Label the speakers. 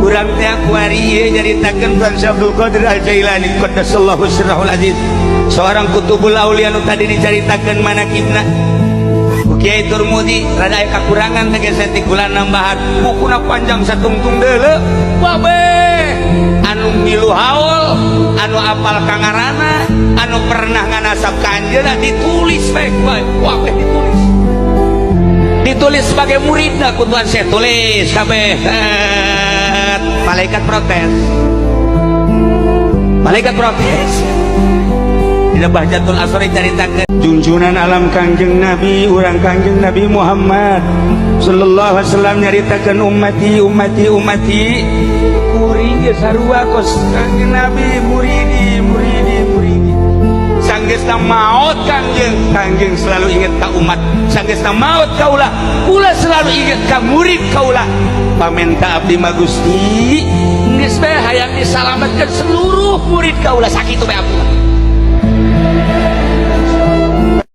Speaker 1: Urang teh kuari ieu nyaritakeun Tuan Syekh Abdul Qadir Al Jailani qaddasallahu sirrahul aziz, seorang kutubul aulia nu tadi dicaritakeun manakibna ku Kiai Turmudi. Rada aya kakurangan teh geus kula nambahan, bukuna panjang satungtung deuleu. Kabeh anu milu haul, anu apal kangarana, anu pernah nganasab ka anjeunna ditulis bae, kabeh ditulis, ditulis sebagai muridna ku Tuan Syekh. Tulis kabeh. Set. Malaikat protes, malaikat protes. Dina Bahjatul Asror caritakeun junjunan alam Kangjeng Nabi urang, Kangjeng Nabi Muhammad sallallahu alaihi wasallam nyaritakeun, "Ummati, ummati, ummati." Kuring ge sarua kos Kangjeng Nabi, muridi, muridi, muridi. Sanggeusna maot Kangjeng, Kangjeng selalu ingat ka umat. Sanggeusna maot kaula, kula selalu ingat ka murid kaula. Pamenta abdi mah, Gusti, geus bae hayang disalametkeun seluruh murid kaula, sakitu bae abdi mah.